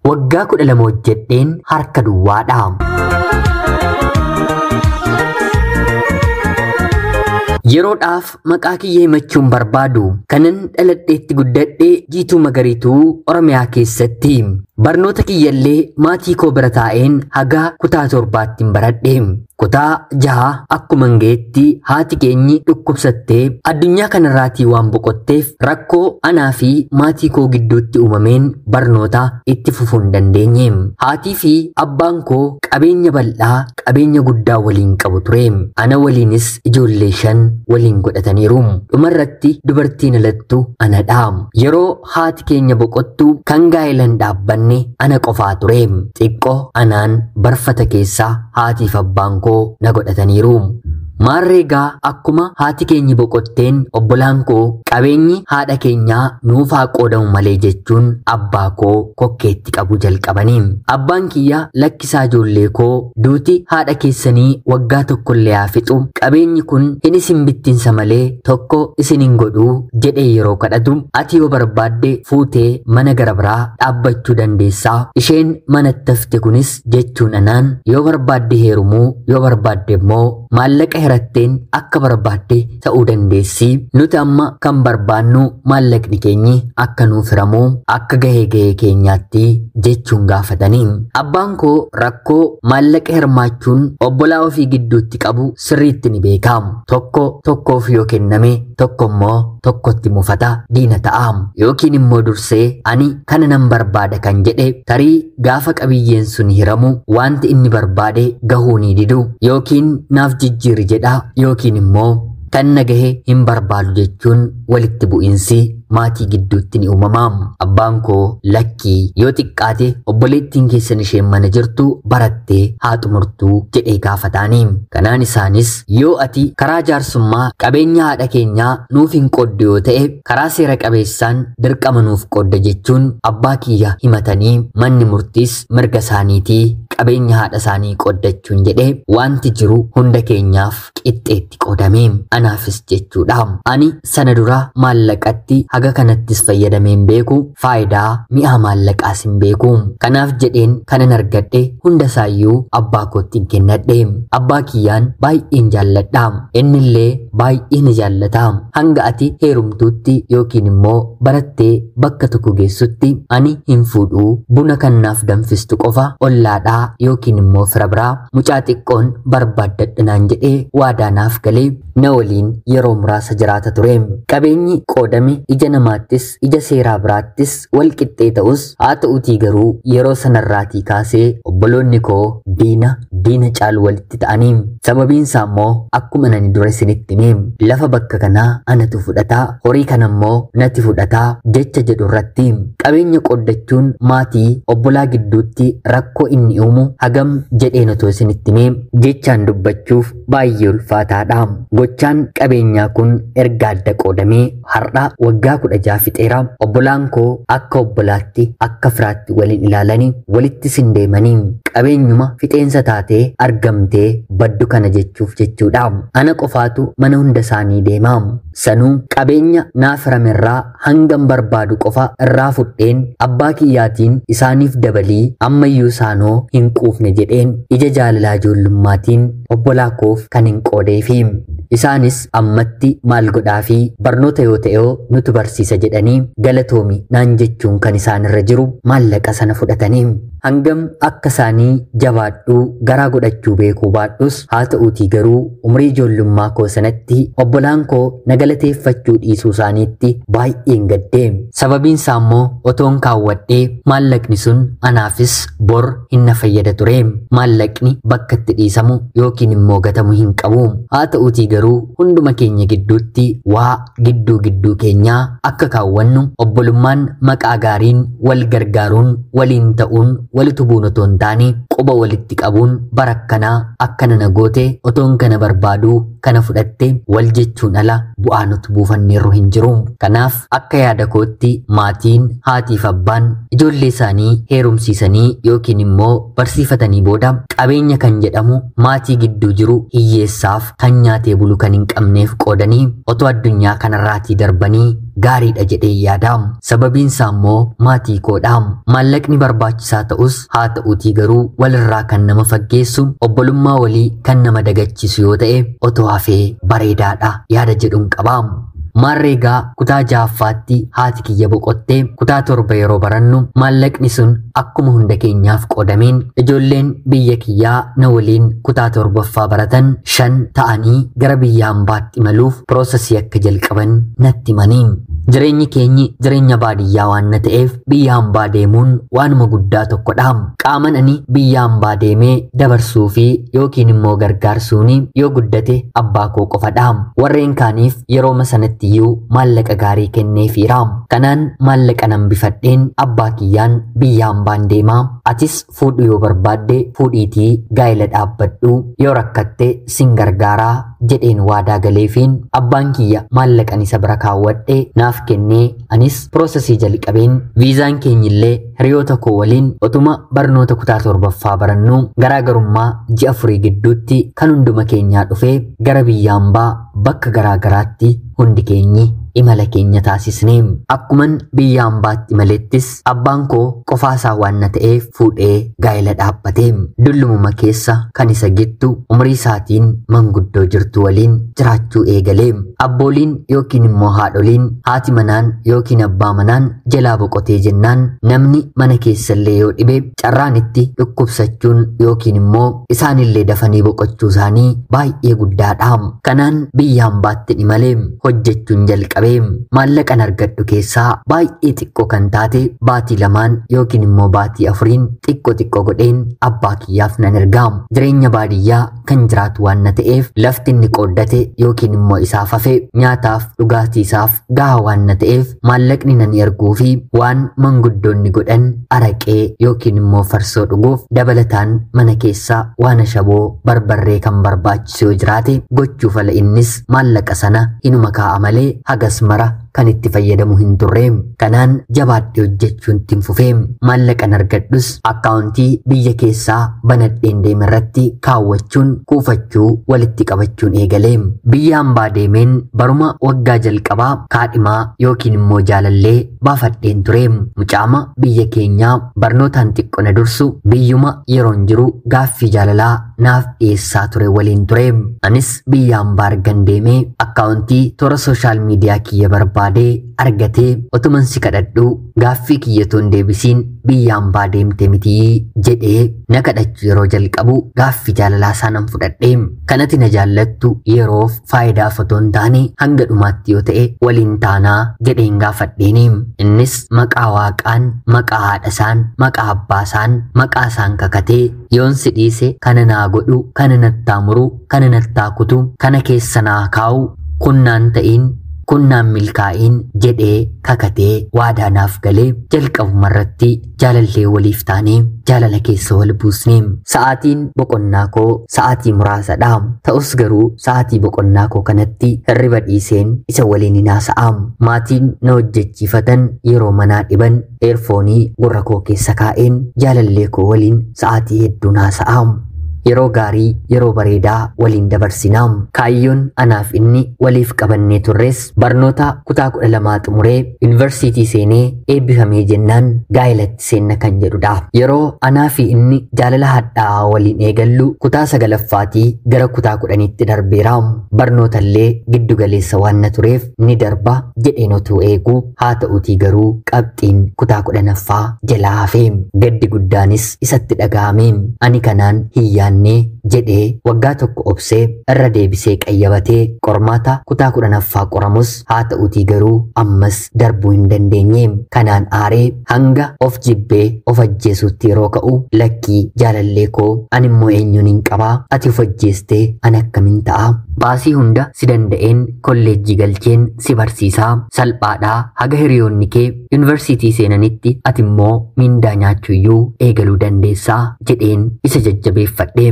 Waggaa 12 hojjedheen harka duwwaadha. Yeroodhaaf maqaa kiyya himachuun barbaadu kanan dhaladheetti guddadhe Jiituu Magariituu Oromiyaa keessatti. Barnoota kiyyallee maatii koo bira taa'een haga kutaa 7tti baradhe. Kutaa 6 akkuma geetti haati keenyi dhukkubsattee addunyaa kanarraatii waan boqotteef rakkoo anaa fi maatii koo gidduutti uumameen barnoota itti fufuu hin dandeenye. Haatii fi abbaan koo qabeenya bal'aa qabeenya guddaa waliin qabu ture. Ana waliinis ijoollee 5 waliin godhataniiru. Dhumarratti dubartiin alattu anadha. Yeroo haati keenya boqottu kan gaa'ilan dhaabbanne ana qofaa ture. Xiqqoo anaan barfata keessaa haatiif abbaan koo na godhataniiru. Maarreegaa akkuma haati keenyi boqotteen obbolaan koo qabeenyi haadha keenyaa nuuf haa qoodamu malee jechuun abbaa koo kokkeetti qabu jalqabanii. Abbaan kiyya lakkisaa ijoollee koo duuti haadha keessanii waggaa tokkollee haa fixu, qabeenyi kun hin isin bittinsa malee tokko isin hin godhuu jedhee yeroo kadhatu, ati yoo barbaadde fuutee mana gara biraa dhaabbachuu dandeessaa, isheen manatti hafte kunis jechuun anaan yoo barbaadde heerumuu yoo barbaadde immoo maallaqa hiratteen akka barbaadde ta'uu dandeessi. Nuti amma kan barbaannu maallaqni keenyi akka nuuf hiramu akka gahee gahee keenyaatti jechuun gaafatanii. Abbaan koo rakkoo maallaqa hirmaachuun obbolaa ofii gidduutti qabu sirriitti ni beeka. Tokko tokkoof yoo kenname tokko immoo tokkotti mufata diina ta'a. Yookiin immoo dursee ani kana nan barbaada kan jedhe tarii gaafa qabiyyeen sun hiramu wanti inni barbaade gahuu ni didu, yookiin naaf jijjiiri jedha, yookiin immoo kan na gahe hin barbaadu jechuun walitti bu'iinsi maatii gidduutti ni uumama. Abbaan koo lakkii yoo xiqqaate obboleettiin keessan isheen mana jirtu barattee haa xumurtuu jedhee gaafataani. Kanaan isaanis yoo ati karaa jaarsummaa qabeenya haadha keenyaa nuuf hin qooddu yoo ta'e karaa seera qabeessaan dirqama nuuf qoodda jechuun abbaa kiyya himatanii manni murtiis mirga isaaniitii qabeenya haadha isaanii qooddachuun jedhee wanti jiru hunda keenyaaf qixxeetti qoodame. Anaafis jechuudha. Ani sana dura maallaqatti haga kanattis fayyadameen beeku, faayidaa mi'a maallaqaas hin beeku. Kanaaf jedheen kanan argadhe hunda isaayyuu abbaa kootti kennadhe. Abbaa kiyyaan baay'een jaalladha. Innillee baay'ee na jaallata. Hanga ati heerumtuutti yookiin immoo barattee bakka tokko geessutti ani hin fuudhuu, buna kan naaf danfistu qofa ollaadhaa yookiin immoo fira biraa mucaa xiqqoon barbaaddadha naan jedhee waadaa naaf galee na waliin yeroo muraasa jiraata ture. Qabeenyi qoodame ija namaattis ija seeraa biraattis wal qixxee ta'us haa ta'uutii garuu yeroo sanarraatii kaasee obboloonni koo diina caalu walitti ta'anii. Sababiin isaa immoo akkuma nani dura isinitti hime lafa bakka kanaa anatu fudhataa, horii kana immoo natti fudhataa jecha jedhu irratti qabeenya qooddachuun maatii obbolaa gidduutti rakkoo inni uumu hagam jedheen otoo isinitti hime jechaan dubbachuuf baay'ee ulfaataadha. Gochaan qabeenyaa kun erga adda qoodamee har'a waggaa 16 fixeera. Obbolaan koo akka obbolaatti akka firaatti waliin ilaalanii walitti sindeemanii qabeenyuma fixeensa taatee argamtee baddu kana jechuuf jechuudha. Ana qofaatu mana hunda isaanii deema. Sanuu qabeenya naaf hiramerraa hangam barbaadu qofa irraa fudheen abbaa kiyyaatiin isaaniif dabalii ammayyuu isaanoo hin quufne jedheen ija jaalalaa ijoollummaatiin obbolaa koof kan hin qoodeefi. Isaanis ammatti maal godhaa fi barnoota yoo ta'e nutu barsiisa jedhanii galatoomi naan jechuun kan isaanirra jiru maallaqa sana fudhatanii. Hangam akka isaanii jabaadhuu garaa godhachuu beekuu baadhus haa ta'uutii garuu umrii ijoollummaa koo sanatti obbolaan koo na galateeffachuu dhiisuu isaaniitti baay'een gaddee. Sababiin isaa immoo otoon kaawwadhee maallaqni sun anaafis bor hin na fayyada ture. Maallaqni bakka itti dhiisamu yookiin immoo gatamu hin qabu. Haa ta'uutii garuu hunduma keenya gidduutti waa gidduu gidduu keenyaa akka kaawwannu obbolummaan maqaa gaariin wal gargaaruun waliin ta'uun walitti bu'uun otoo hin taane quba walitti qabuun barakkanaa akkana na goote otoon kana barbaaduu kana fudhatte wal jechuun ala bu'aa nuti buufanneerru hin jiru. Kanaaf akka yaada kootti maatiin haatiif abbaan ijoollee isaanii heerumsiisanii yookiin immoo barsiifatanii booda qabeenya kan jedhamu maatii gidduu jiru hiyyeessaaf kan nyaatee bulu kan hin qabneef qoodanii otoo addunyaa kanarraatii darbanii gaariidha jedhee yaada. Sababiin isaa immoo maatii koodha. Maallaqni barbaachisaa ta'us haa ta'uutii garuu walirraa kan nama faggeessu, obbolummaa walii kan nama dagachiisu yoo ta'e otoo hafee bareedaadha yaada jedhuun qaba. Maarreegaa kutaa 6ffaatti haati kiyya boqottee kutaa 7 yeroo barannu maallaqni sun akkuma hunda keenyaaf qoodameen ijoolleen biyya kiyyaa na waliin kutaa 7ffaa baratan 5 ta'anii gara biyya hambaatti imaluuf piroosesii akka jalqaban natti himanii. Jireenyi keenyi jireenya baadiyyaa waan na ta'eef biyya hambaa deemuun waanuma guddaa tokkodha. Qaaman ani biyya hambaa deemee dabarsuu fi yookiin immoo gargaarsuun yoo guddate abbaa koo qofadha. Warreen kaaniif yerooma sanatti iyyuu maallaqa gaarii kenneefiira. Kanaan maallaqa nan bifadheen abbaa kiyyaan biyya hambaan deemaa, atis fuudhu yoo barbaadde fuudhiitii gaa'ela dhaabbadhu, yoo rakkatte sin gargaaraa jedheen waadaa galeefiin abbaan kiyya maallaqan isa bira kaawwadhe naaf kennee anis piroosesii jalqabeen viizaan keenyillee hiriyoota koo waliin otuma barnoota kutaa 7ffaa barannu garaagarummaa ji'a 4 gidduutti kan hunduma keenyaa dhufee gara biyya hambaa bakka garaagaraatti hundi keenyi imala keenya taasisne. Akkuman biyya hambaatti imalettis abbaan koo qofaasaa waan na ta'eef fuudhee gaa'ela dhaabbate. Dullumuma keessa kan isa gittu umrii isaatiin manguddoo jirtu waliin jiraachuu eegale. Abbooliin yookiin immoo haadholiin, haati manaan yookiin abbaa manaan jalaa boqotee jennaan namni mana keessallee yoo dhibe carraan itti dhukkubsachuun yookiin immoo isaanillee dafanii boqochuu isaanii baay'ee guddaadha. Kanaan biyya hambaatti imale hojjechuun jalqabe. Maallaqan argadhu keessaa baay'ee xiqqoo kan taate baatii 2 yookiin immoo baatii 4 xiqqoo xiqqoo godheen abbaa kiyyaaf nan ergaa. Jireenya baadiyyaa kan jiraatu waan na ta'eef lafti inni qooddate yookiin immoo isaaf hafe nyaataaf dhugaatii isaaf gahaa waan na ta'eef maallaqni nan erguu fi waan manguddoonni godhan araqee yookiin immoo farsoo dhuguuf dabalataan mana keessaa waan ashaboo barbarree kan barbaachisu yoo jiraate gochuuf ala innis maallaqa sana hinuma kaa'a malee hagas mara kan itti fayyadamu hin turre. Kanaan jabaadhee hojjechuun ittiin fufee maallaqan argadhus akkaawuntii biyya keessaa banadheen deeme irratti kaawwachuun kuufachuu walitti qabachuun eegale. Biyya hambaa deemeen baruma waggaa jalqabaa kaadhimaa yookiin immoo jaalallee baafadheen ture. Mucaama biyya keenyaa barnootaan xiqqoo na dursu biyyuma yeroon jiru gaaffii jaalalaa naaf dhiyeessaa ture waliin ture. Anis biyya hambaa argan deemee akkaawuntii toora sooshaal miidiyaa kiyya barbaadee argatee otuman si kadhadhu gaaffii kiyyatoon deebisiin biyya hambaa deemte mitii jedhee na kadhachuu yeroo jalqabu gaaffii jaalalaa isaa nan fudhadhe. Kanati na jaallattu yeroof faayidaaf otoo hin taane hanga dhumaatti yoo ta'e waliin taanaa jedheen gaafadheeni. Innis maqaa waaqaan, maqaa haadha isaan, maqaa abbaa isaan, maqaa isaan kakatee yoon si dhiise kana naa godhu, kana nattaa muru, kana nattaa kutu, kana keessa naa kaa'u, kunnaan ta'iin kunnaan milkaa'iin jedhee kakatee waadaa naaf galee jalqabuma irratti jaalallee waliif taanee jaalala keessa wal buusne. Sa'aatiin boqonnaa koo sa'aatii muraasadha. Ta'us garuu sa'aatii boqonnaa koo kanatti hirriba dhiiseen isa waliin hin haasa'a. Maatiin na hojjechiifatan yeroo manaa dhiban eerfoonii gurra koo keessa kaa'een jaalallee koo waliin sa'aatii hedduun haasa'a. Yeroo gaarii yeroo bareedaa waliin dabarsinaa. Kaayyoon anaaf inni waliif qabannee turres barnoota kutaa 12 xumuree yuunivarsiitii seenee eebbifamee jennaan gaa'elatti seenna kan jedhudha. Yeroo anaa fi inni jaalala hadhaa'aa waliin eegallu kutaa 9ffaatii gara kutaa 10tti darbeera. Barnootallee giddu galeessa waan na tureef ni darba jedheen otuu eegu haa ta'utii garuu qabxiin kutaa 10ffaa jalaa hafe. Gaddi guddaanis isatti dhaga'ame. Ani kanaan hin yaadne jedhee waggaa tokko obsee irra deebisee qayyabatee qormaata kutaa 10ffaa qoramus haa ta'utii garuu ammas darbuu hin dandeenye. Kanaan aaree hanga of jibbee of ajjeesuutti yeroo ka'u lakkii jaalallee koo ani immoo eenyuun hin qabaa, ati of ajjeestee ani akkamiin ta'a? Baasii hunda si danda'een kolleejjii galcheen si barsiisaa salphaadhaa haga hiriyoonni kee yuunivarsiitii seenanitti ati immoo mindaa nyaachuuyyuu eegaluu dandeessaa jedheen isa jajjabeeffadhe.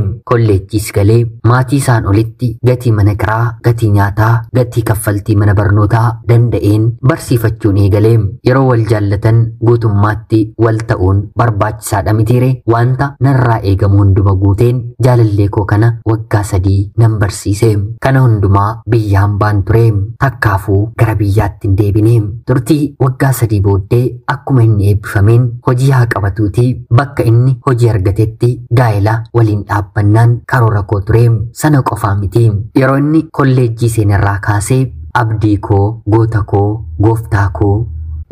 Kolleejjiis galee maatii isaan olitti gatii mana kiraa, gatii nyaataa, gatii kaffaltii mana barnootaa danda'een barsiifachuun eegalee. Yeroo wal jaallatan guutummaatti wal ta'uun barbaachisaadha mitiire. Wanta narraa eegamu hunduma guuteen jaalallee koo kana waggaa 3 nan barsiise. Kana hundumaa biyyaan baan ture. Takkaafuu gara biyyaatti hin deebine. Turtii waggaa 3 booddee akkuma inni eebbifameen hojii haa qabatuuti bakka inni hojii argatetti gaa'ela waliin dhaabbannaan karoora koo ture. Sana qofaa miti. Yeroo inni kolleejjii seenarraa kaasee abdii koo, goota koo, gooftaa koo,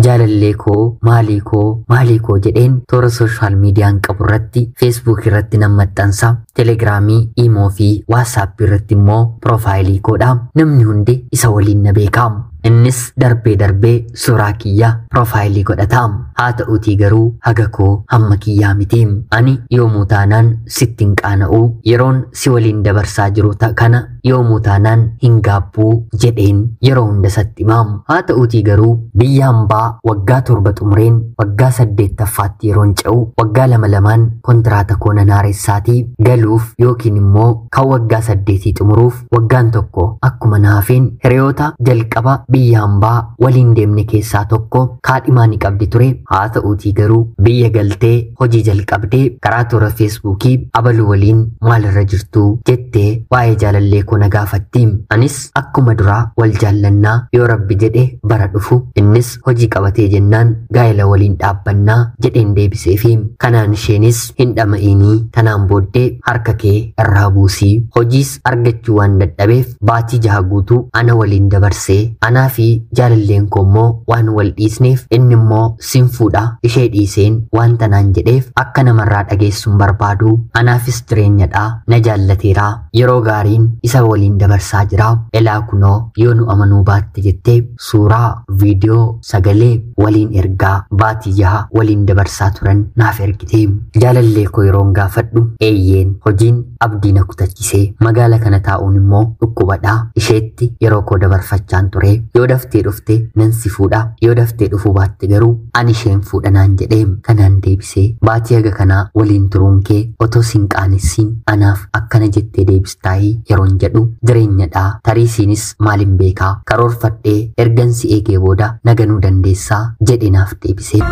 jaalallee koo, maalii koo, maalii koo jedheen toora sooshaal miidiyaan qabu irratti feesbuuk irratti nan maxxansa, telegiraamii, iimoo fi waasaappii irratti immoo piroofaayilii koodha. Namni hundi isa waliin na beeka. Innis darbee darbee suuraa kiyya piroofaayilii godhata. Haa ta'uutii garuu haga koo hamma kiyyaa miti. Ani yoomuu taanaan sitti hin qaana'u, yeroon si waliin dabarsaa jiru kana yoomuu taanaan hin gaabbuu jedheen yeroo hunda isatti himaa. Haa ta'uutii garuu biyya hambaa waggaa 7 xumureen waggaa 8ffaatti yeroon ce'u waggaa 2 2 kontiraata koo nan haaressaatii galuuf yookiin immoo kan waggaa 8 xumuruuf waggaan 1 akkuma naafeen hiriyoota jalqaba biyya hambaa waliin deemne keessaa tokko kaadhimaa ni qabdi ture. Haa ta'uutii garuu biyya galtee hojii jalqabdee karaa toora feesbuukii abaluu waliin maalirra jirtu jettee waa'ee jaalallee koo na gaafatti. Anis akkuma duraa wal jaallannaa, yoo rabbi jedhe bara dhufu innis hojii qabatee jennaan gaa'ela waliin dhaabbannaa jedheen deebiseefi. Kanaan isheenis hin dhama'iinii, kanaan booddee harka kee irraa buusii, hojiis argachuu waan dadhabeef baatii 6 guutuu ana waliin dabarsee, anaa fi jaalalleen koo immoo waan wal dhiisneef inni immoo sin fuudha ishee dhiiseen waan tanaan jedheef akka namarraa dhageessuun barbaadu, anaafis jireenyadha, na jaallateera, yeroo gaariin isa waliin dabarsaa jira, elaa kunoo yoo nu amanuu baatte jettee suuraa, viidiyoo, sagalee waliin ergaa baatii 6 waliin dabarsaa turan naaf ergite. Jaalallee koo yeroon gaafadhu eeyyeen hojiin abdii na kutachisee, magaala kana taa'uun immoo dhukkubadha, isheetti yeroo koo dabarfachaan ture, yoo daftee dhufte nan si fuudha, yoo daftee dhufuu baatte garuu ani isheen fuudha naan jedhee. Kanaan deebisee baatii haga kanaa waliin turuun kee otoo sin qaanessiin anaaf akkana jettee deebistaayii yeroon jedhu jireenyadha, tarii siinis maalin beekaa, karoorfadhee ergan si eegee booda naganuu dandeessaa jedhe naaf deebisee.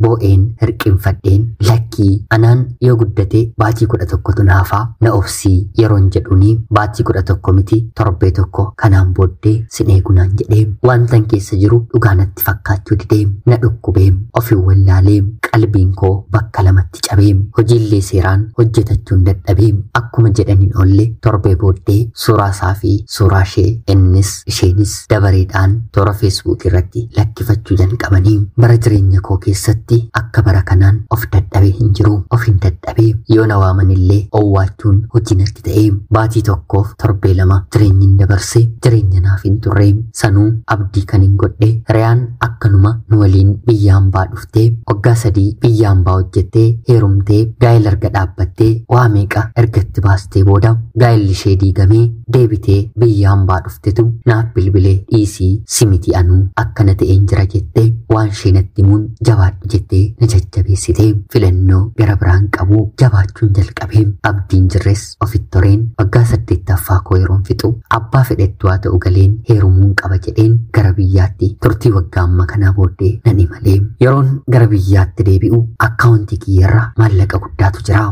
Boo'een hirqinfadheen lakkii anaan yoo guddate baatii 11tu naafaa na obsii yeroon jedhuuni baatii 11 miti torbee 1 kanaan booddee sin eegunaan jedhee. Wantan keessa jiru dhugaa natti fakkaachuu didee, na dhukkubee, ofiin wallaalee, qalbiin koo bakka lamatti cabee, hojiillee seeraan hojjetachuun dadhabee. Akkuma jedhaniin oolle torbee booddee suuraa isaa fi suuraa ishee innis isheenis dabareedhaan toora feesbuuk irratti lakkifachuu jalqabanii. Bara jireenya koo keessatti akka bara kanaan of dadhabee hin jiru, of hin dadhabee, yoo na waamanillee owwaachuun hojii natti ta'e. Baatii 1 torbee 2 jireenyi hin dabarse jireenya naaf hin turre. Sanuu abdii kan hin godhe hiriyaan akkanuma nu waliin biyya hambaa dhuftee waggaa 3 biyya hambaa hojjettee heerumtee gaa'ela erga dhaabbattee waa meeqa ergatti baastee booda gaa'elli ishee diigamee deebitee biyya hambaa dhuftetu naaf bilbilee dhiisii simiti anuu akkana ta'een jira jettee waan ishee natti himuun jabaadhu jettee na jajjabeessitee. Filannoo gara biraan qabu jabaachuun jalqabee. Abdiin jirres ofitti horeen waggaa 8ffaa koo yeroon fixu abbaa fedhettu haa ta'u galeen heerumuun qaba jedheen gara biyyaatti turtii waggaa amma kanaa booddee nan imalee. Yeroon gara biyyaatti deebi'u akkaawuntii kiyyarra maallaqa guddaatu jira.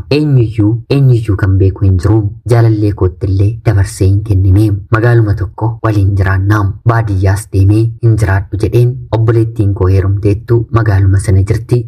Eenyuyyuu kan beeku hin jiru. Jaalallee koottillee dabarsee hin kennine. Magaaluma tokko waliin jiraannaa, baadiyyaas deemee hin jiraadhu jedheen obboleettiin koo heerumteettu magaaluma sana jirti.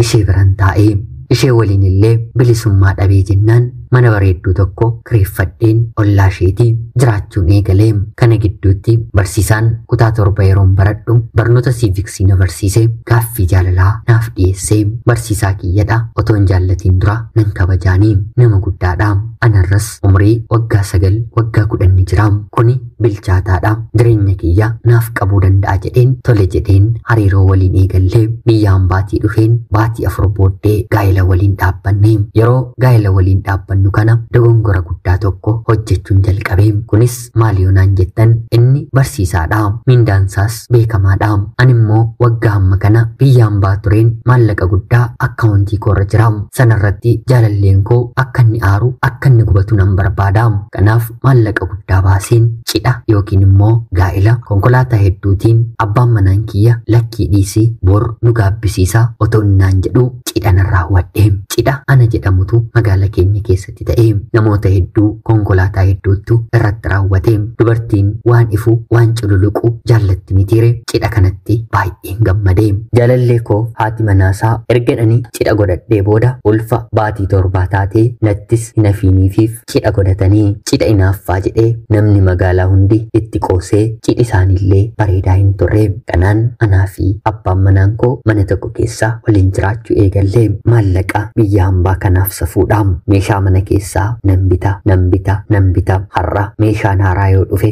Ishee biran taa'ee ishee waliin illee bilisummaa dhabee jennaan mana bareedduu tokko kireeffadheen ollaa isheetii jiraachuun eegalee. Kana gidduutti barsiisaan kutaa 7 yeroon baradhu barnoota siiviksii na barsiise gaaffii jaalalaa naaf dhiyeesse. Barsiisaa kiyyadha, otoo hin jaallatiin dura nan kabajaanii, nama guddaadha, anarras umrii waggaa 9 waggaa 10 ni jira, kuni bilchaataadha, jireenya kiyya naaf qabuu danda'a jedheen tole jedheen hariiroo waliin eegallee. Biyya hambaatii dhufeen baatii 4 booddee gaa'ela waliin dhaabbanne. Yeroo gaa'ela waliin dhaabbannu kana dogongora guddaa tokko hojjechuun jalqabe. Kunis maal yoo naan jettan inni barsiisaadha, mindaansaas beekamaadha. Ani immoo waggaa hamma kana biyya hambaa tureen maallaqa guddaa akkaawuntii koorra jira. Sanarratti jaalalleen koo akka inni aaru akka inni gubatu nan barbaada. Kanaaf maallaqa guddaa baaseen cidha yookiin immoo gaa'ila konkolaataa hedduutiin abbaan manaan kiyya lakkii dhiisii bor nu gaabbisiisa otoo innaan jedhu cidha nan raawwadhe. Cidha ana jedhamutu magaala keenya keessatti ta'e namoota hedduu konkolaataa hedduutu irratti raawwate. Dubartiin waan ifu waan cululuqu jaallatti mitiire cidha kanatti baay'een gammade. Jaalallee koo haati manaasaa erga ani cidha godhadhee booda ulfa baatii 7 taatee nattis hin hafiiniifiif cidha godhatanii cidha inaaffaa jedhee namni magaalaa hundi itti qoosee cidhi isaaniillee bareedaa hin turre. Kanaan anaa fi abbaan manaan koo mana tokko keessa waliin jiraachuu eegallee maallaqa biyya hambaa kanaaf safuudha. Meeshaa mana keessaa nan bita nan bita nan bita. Har'a meeshaan haaraa yoo dhufe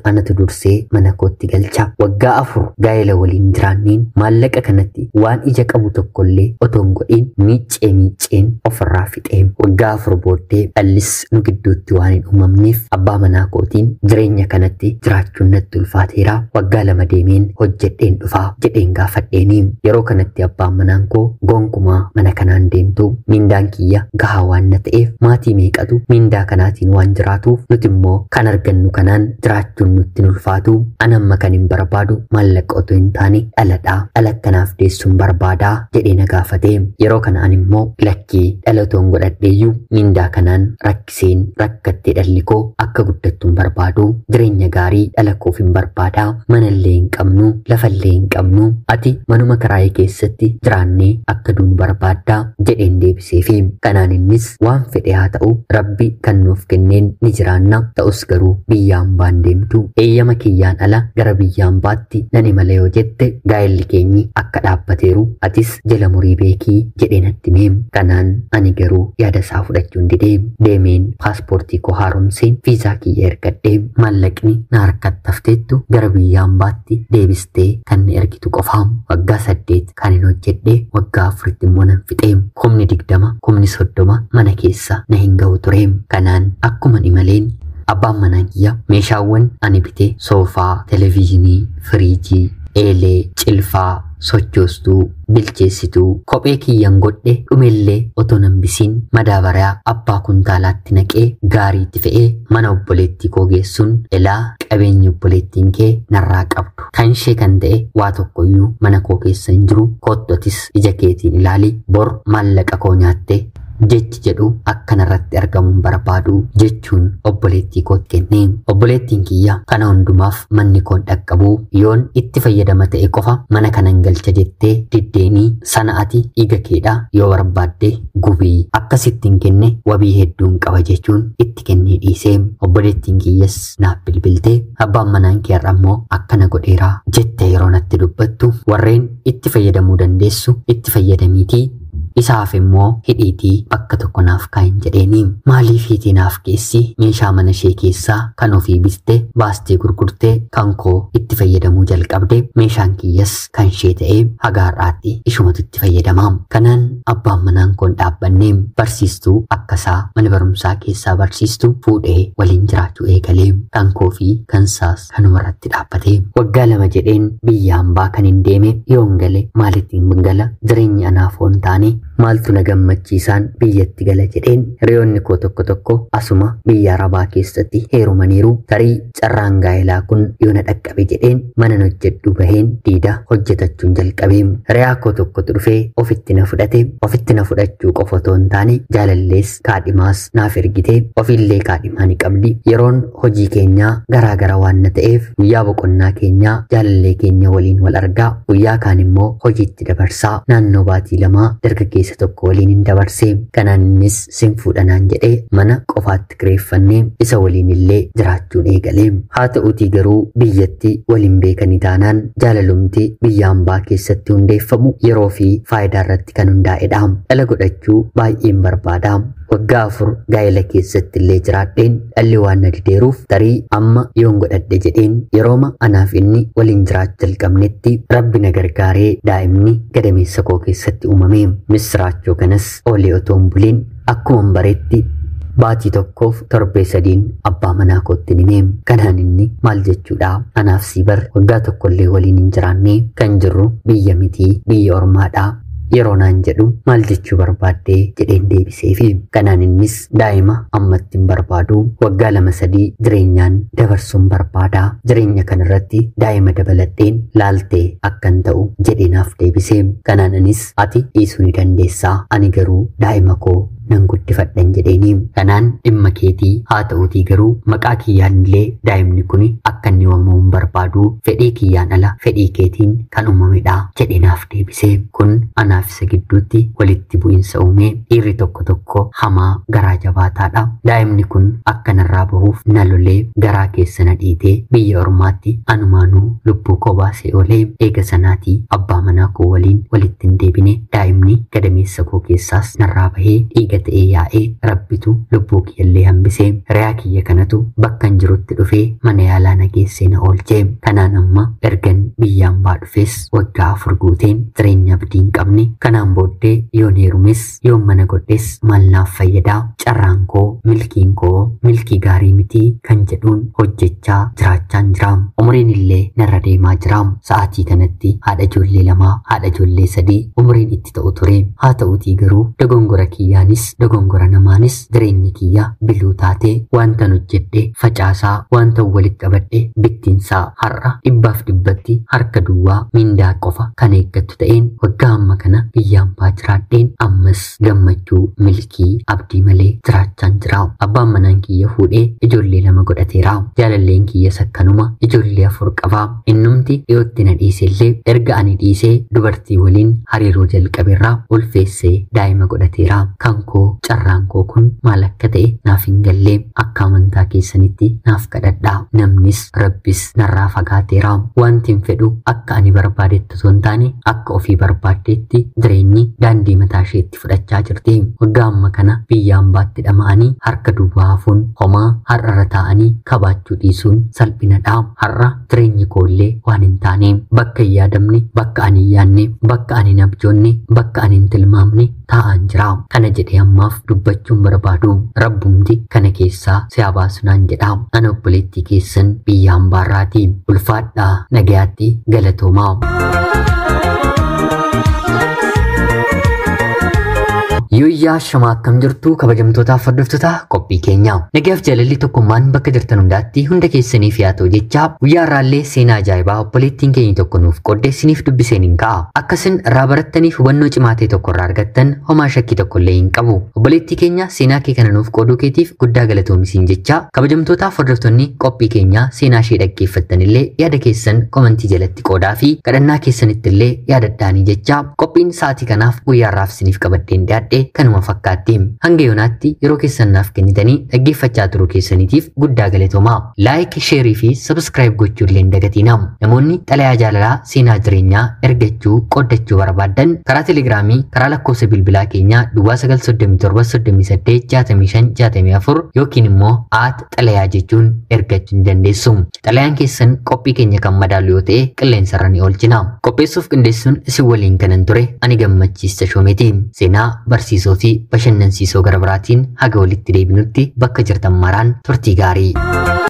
anatu dursee mana kootti galcha. Waggaa 4 gaa'ela waliin jiraanniin maallaqa kanatti waan ija qabu tokkollee otoo hin godhin miiccee miicceen ofirraa fixee. Waggaa 4 booddee dhallis nu gidduutti waan hin uumamneef abbaa manaa kootiin jireenya kanatti jiraachuun natti ulfaateera. Waggaa 2 deemeen hojjedheen dhufaa jedheen gaafadheeni. Yeroo kanatti abbaan manaan koo gonkumaa mana kanaan deemtu mindaan kiyya gahaa waan na ta'eef maatii meeqatu mindaa kanaatiin waan jiraatuuf nuti immoo kan argannu kanaan jiraachuun nutti ulfaatu. Ani amma kan hin barbaadu maallaqa otoo hin taane dhaladha. Dhala akkanaaf deessuun barbaadaa jedhee na gaafate. Yeroo kana ani immoo lakkii dhala otoo hin godhadheeyyuu mindaa kanaan rakkiseen rakkattee dhalli koo akka guddattu hin barbaadu. Jireenya gaarii dhala koof hin barbaadaa. Manallee hin qabnu, lafallee hin qabnu. Ati manuma kiraayee keessatti jiraannee akka duunu barbaaddaa jedheen deebiseefi. Kanaan innis waan fedhe haa ta'u Rabbi kan nuuf kenneen ni jiraanna. Ta'us garuu biyya hambaan deemtu eeyyama kiyyaan ala gara biyya hambaatti nan imala yoo jette gaa'elli keenyi akka dhaabbateeru atis jala murii beekii jedhee natti hime. Kanaan ani garuu yaada isaa fudhachuun didee deemeen paaspoortii koo haaromseen viizaa kiyya ergadhee maallaqni na harkatti hafteettu gara biyya hambaatti deebistee kan na ergitu qofa. Waggaa 8 kan hin hojjedhe waggaa 4 immoo nan fixee. 20,000 30,000 mana keessa na hin ga'u ture. Kanaan akkuma imaleen abbaan manaa kiyya meeshaawwan ani bite soofaa, televezyiinii, firiijii, eelee, cilfaa, sochoostuu, bilcheessituu, kophee kiyyan godhe dhumellee otoo nan bisiin madaabariyaa abbaa kuntaalaatti naqee gaariitti fe'ee mana obboleettii koo geessuun ilaa qabeenyi obboleettiin kee narraa qabdu. Kan ishee kan ta'e waa tokkoyyuu mana koo keessa hin jiru. Kottotis ija keetiin ilaali. Bor maallaqa koo nyaatte jechi jedhu akkanarratti argamuun barbaadu jechuun obboleettii kootti kenne. Obboleettiin kiyya kana hundumaaf manni koon dhaqqabu yoon itti fayyadama ta'e qofa mana kanan galcha jettee diddeenii sana ati dhiiga keedha yoo barbaadde gubii akkasittiin kenne wabii hedduun qaba jechuun itti kennee dhiise. Obboleettiin kiyyas naaf bilbiltee abbaan manaan kee har'a immoo akkana godheera jettee yeroo natti dubbattu warreen itti fayyadamuu dandeessu itti fayyadamiitii isaaf immoo hidhiitii bakka tokko naaf kaayin jedheeni. Maaliif hiitii naaf keessi meeshaa mana ishee keessaa kan ofii biste baastee gurgurtee kan koo itti fayyadamuu jalqabde meeshaan kiyyas kan ishee ta'ee haga har'aatti ishumatu itti fayyadama. Kanaan abbaan manaan koon dhaabbanne barsiistuu akkasaa mana barumsaa keessaa barsiistuu fuudhee waliin jiraachuu eegalee kan koo fi kan isaas kanumarratti dhaabbate. Waggaa 2 jedheen biyya hambaa kan hin deeme yoon gale maalittiin gala jireenyi anaaf hoon taane maaltu na gammachiisaan biyyatti gala jedheen hiriyoonni koo tokko tokko asuma biyya arabaa keessatti heerumaniiru. Tarii carraan gaa'elaa kun yoo na dhaqqabe jedheen mana hojjedhu baheen diida hojjetachuun jalqabe. Hiriyaa koo tokkotu dhufee ofitti na fudhate. Ofitti na fudhachuu qofa otoo hin taane jaalallees kaadhimaas naaf ergite. Ofiillee kaadhimaa ni qabdi. Yeroon hojii keenyaa garaagara waan na ta'eef guyyaa boqonnaa keenyaa jaalallee keenya waliin wal argaa guyyaa kaan immoo hojiitti dabarsaa naannoo baatii 2 dargaggeessa tokko waliin hin dabarse. Kanaan innis sin fuudhanaan jedhee mana qofaatti kireeffannee isa waliin illee jiraachuun eegale. Haa ta'uutii garuu biyyatti waliin beekanii taanaan jaalalumti biyya hambaa keessatti hundeeffamu yeroo fi faayidaa irratti kan hundaa'edha. Dhala godhachuu baay'een barbaada. Waggaa 4 gaa'ela keessatti illee jiraadheen dhalli waan na dideeruuf tarii amma yoon godhadhe jedheen yerooma anaaf inni waliin jiraachuu jalqabnetti Rabbi na gargaaree daa'imni gadameessa koo keessatti uumame. Misiraachoo kanas oolee otoo hin buliin akkuma bareetti Baatii tokkoof torbee sadiin abbaa manaa kootti hime. Kanaan inni maal jechuudha? Anaaf si bar waggaa tokkollee waliin hin jiraanne, kan jirru biyya mitii, biyya ormaadha. Yeroo naan jedhu maal jechuu barbaaddee jedheen deebiseefi. Kanaan innis daa'ima ammatti hin barbaadu, waggaa 2-3 jireenyaan dabarsuun barbaada, jireenya kanarratti daa'ima dabaladheen laaltee akkan ta'u jedheenaaf deebise. Kanaan anis ati dhiisuu ni dandeessaa, ani garuu daa'ima koo nan guddifadhan jedheeni. Kanaan dhimma keetii haa ta'uutii garuu maqaa kiyyaan illee daa'imni kun akka inni waamamu hin barbaadu, fedhii kiyyaan ala fedhii keetiin kan uumamedha jedheenaaf deebise. Kun anaaf isa gidduutti walitti bu'insa uume. Dhiirri tokko tokko hamaa garaa jabaataadha. Daa'imni kun akka narraa bahuuf na lolee garaa keessa na dhiitee biyya ormaatti anumaanuu lubbuu koo baasee oolee. Eega sanaatii abbaa manaa koo waliin walitti hin deebine. Daa'imni gadameessa koo keessaas narraa bahee dhiiga ta'ee yaa'ee rabbitu lubbuu kiyyallee hambisee. Hiriyaa kiyya kanatu bakka hin jirutti dhufee mana yaalaa na geessee na oolchee. Kanaan amma ergan biyyaan baa dhufes waggaa 4 guuteen jireenya abdii hin qabne. Kanaan booddee yoon heerumes yoon mana godhes maal naaf fayyadaa? Carraan koo milkiin koo milkii gaarii mitii kan jedhuun hojjechaa jiraachaan jira. Umriin illee narra deemaa jira. Sa'aatii kanatti haadha ijoollee 2, haadha ijoollee 3 umriin itti ta'u ture. Haa ta'uutii garuu dogongora kiyyaanis dogongora namaanis jireenyi kiyya biluu taatee wantan hojjedhe facaasaa, wantan walitti qabadhe bittinsaa har'a 100% harka duwwaa mindaa qofa kan eeggattu ta'een waggaa amma kana biyyaan baa jiraadheen ammas gammachuu milkii abdii malee jiraachaan jira. Abbaan manaan kiyya fuudhee ijoollee 2 godhateera. Jaalalleen kiyyas akkanuma ijoollee 4 qaba. Innumti dhiyootti na dhiisellee erga ani dhiisee dubartii waliin hariiroo jalqaberraa ulfeessee daa'ima godhateera. Kan koo carraan koo kun maal akka ta'e naaf hin galle. Akka amantaa keessanitti naaf kadhadhaa. Namnis rabbis narraa fagaateera. Wanti hin fedhu akka ani barbaadetti osoo hin taane akka ofii barbaaddeetti jireenyi daandii mataa isheetti fudhachaa jirti. Waggaa amma kana biyyaan baatti dhama'anii harka duwwaa hafuun homaa har'arra taa'anii kabaachuu dhiisuun salphinadha. Har'a jireenyi koollee waan hin taane, bakka hin yaadamne, bakka ani hin yaadne, bakka ani hin abjoonne, bakka ani hin tilmaamne taa'aan jira. Kana jedhee ammaaf dubbachuun barbaadu. Rabbumti kana keessaa si haa baasu naan jedha. Ana obboleettii keessan biyya hambaarraati. Ulfaadhaa, nagayaatti, galatoomaa. Yooyyaa shamaa akkam jirtu kabajamtootaaf hordoftoota qophii keenya. Nagaaf jaalalli tokkummaan bakka jirtan hundaatti hunda keessaniif yaa ta'u jecha guyyaa har'aallee seenaa ajaa'ibaa obboleettiin keenya tokko nuuf qoodde isiniif dubbiseen hin ka'a. Akkasin irraa barattaniif hubannoo cimaa ta'e tokko irraa argattan homaa shakkii tokko illee hin qabu. Obboleettii keenya seenaa kee kana nuuf qooduu keetiif guddaa galatoomi jecha kabajamtootaaf hordoftoonni qophii keenya seenaa ishee dhaggeeffattan illee yaada keessan komentii jalatti qoodaa fi kadhannaa keessanitti illee yaadadhaanii jecha qophiin sa'aatii kanaaf guyyaa har'aaf isiniif qabaddeen dhiyaadhe kanuma fakkaatti. Hanga yoonaatti yeroo keessan naaf kennitanii dhaggeeffachaa turuu keessaniitiif guddaa galatoomaa. Laayik, sheerii fi sabskiraayib gochuu illee hin dagatinaa. Namoonni xalayaa jaalalaa seenaa jireenyaa ergachuu qooddachuu barbaaddan karaa telegiraamii karaa lakkoofsa bilbilaa keenyaa duwwaa 937 38 65 64 yookiin immoo aat xalayaa jechuun ergachuu ni dandeessu. Xalayaan keessan qophii keenya kan madaalu yoo ta'e qilleensarra ni oolchina. Qopheessuuf qindeessuun isin waliin kanan ture ani Gammachiis Tashoomeeti. Seenaa barsiisoo fi bashannansiisoo gara biraatiin haga walitti deebinutti bakka jirtan maraan turtii gaarii.